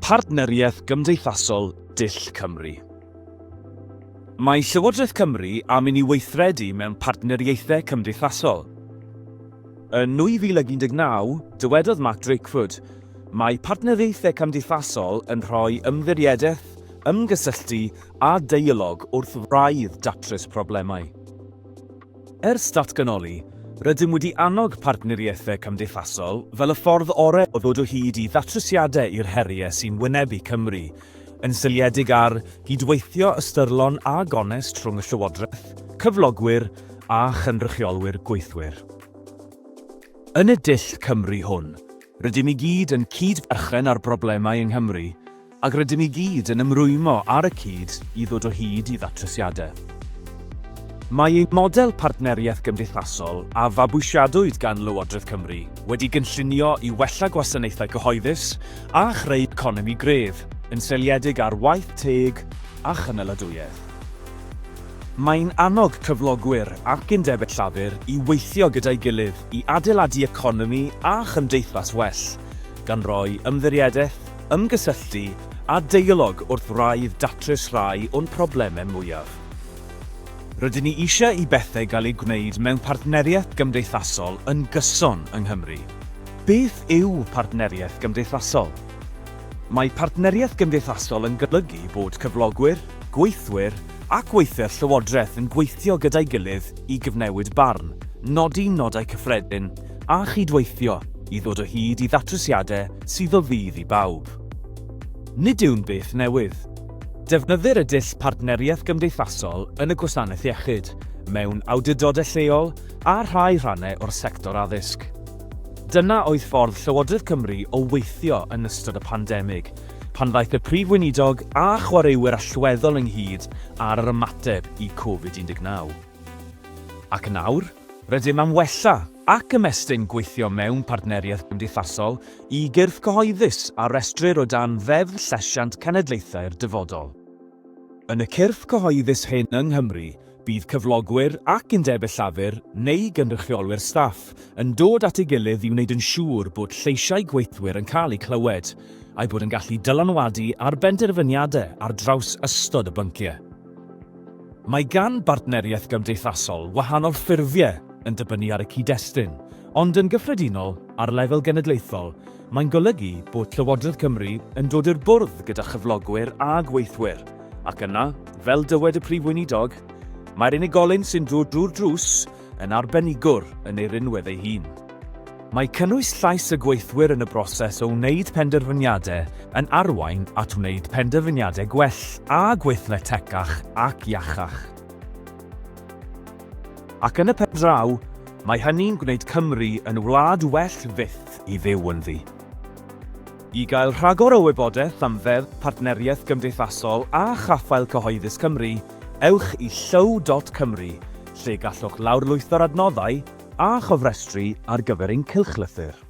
Partneriaeth Gymdeithasol Dull Cymru. Mae Llywodraeth Cymru am i ni weithredu mewn partneriaethau cymdeithasol. Yn 2019, dywedodd Mark Drakeford, Mae partneriaethau cymdeithasol yn rhoi ymddiriedaeth, ymgysylltu a deialog wrth wraidd datrys problemau. Ers datganoli, rydym wedi annog partneriaethau cymdeithasol fel y ffordd orau o ddod o hyd i ddatrysiadau i'r heriau sy'n wynebu Cymru, yn seiliedig ar gydweithio ystyrlon a gonest rhwng y Llywodraeth, cyflogwyr a chynrychiolwyr gweithwyr. Yn y dull Cymru hwn, rydym i gyd yn cyd-berchen ar broblemau yng Nghymru, Ac rydym i gyd yn ymrwymo ar y cyd i ddod o hyd i ddatrysiadau. Mae ein model partneriaeth gymdeithasol, a fabwysiadwyd gan Lywodraeth Cymru, wedi gynllunio i wella gwasanaethau cyhoeddus a chreu economi gref, yn seiliedig ar waith teg a chynaladwyedd. Mae'n annog cyflogwyr ac undebau llafur i weithio gyda'i gilydd i adeiladu economi a chymdeithas well, gan roi ymddiriedaeth, ymgysylltu a deialog wrth wraidd datrys rhai o'n problemau mwyaf. Rydyn ni eisiau i bethau gael eu gwneud mewn partneriaeth gymdeithasol yn gyson yng Nghymru. Beth yw partneriaeth gymdeithasol? Mae partneriaeth gymdeithasol yn golygu bod cyflogwyr, gweithwyr ac weithiau'r llywodraeth yn gweithio gyda'i gilydd i gyfnewid barn, nodi nodau cyffredin a chydweithio i ddod o hyd i ddatrysiadau sydd o fudd i bawb. Nid yw'n beth newydd. Defnyddir y dull partneriaeth gymdeithasol yn y gwasanaeth iechyd, mewn awdurdodau lleol a rhai rhannau o'r sector addysg. Dyna oedd ffordd Llywodraeth Cymru o weithio yn ystod y pandemig, pan ddaeth y Prif Weinidog a chwaraewyr allweddol ynghyd ar yr ymateb i Covid 19. Ac nawr, rydym am wella ac ymestyn gweithio mewn partneriaeth gymdeithasol i gyrff cyhoeddus a restrir o dan Ddeddf Llesiant Cenedlaethau'r Dyfodol. Yn y cyrff cyhoeddus hyn yng Nghymru, bydd cyflogwyr ac undebau llafur neu gynrychiolwyr staff yn dod at ei gilydd i wneud yn siŵr bod lleisiau gweithwyr yn cael eu clywed, a'u bod yn gallu dylanwadu ar benderfyniadau ar draws ystod o bynciau. Mae gan bartneriaeth gymdeithasol wahanol ffurfiau yn dibynnu ar y cyd-destun, ond yn gyffredinol, ar lefel genedlaethol, mae'n golygu bod Llywodraeth Cymru yn dod i'r bwrdd gyda chyflogwyr a gweithwyr, ac yna, fel dywed y Prif Weinidog, mae'r unigolyn sy'n dod drwy'r drws yn arbenigwr yn ei rinwedd ei hun. Mae cynnwys llais y gweithwyr yn y broses o wneud penderfyniadau yn arwain at wneud penderfyniadau gwell a gweithle tecach ac iachach. Ac yn y pen draw, mae hynny'n gwneud Cymru yn wlad well fyth i fyw ynddi. I gael rhagor o wybodaeth am Ddeddf Partneriaeth Gymdeithasol a Chaffael Cyhoeddus Cymru, ewch i llyw.cymru, lle gallwch lawrlwytho'r adnoddau a chofrestru ar gyfer ein cylchlythyr.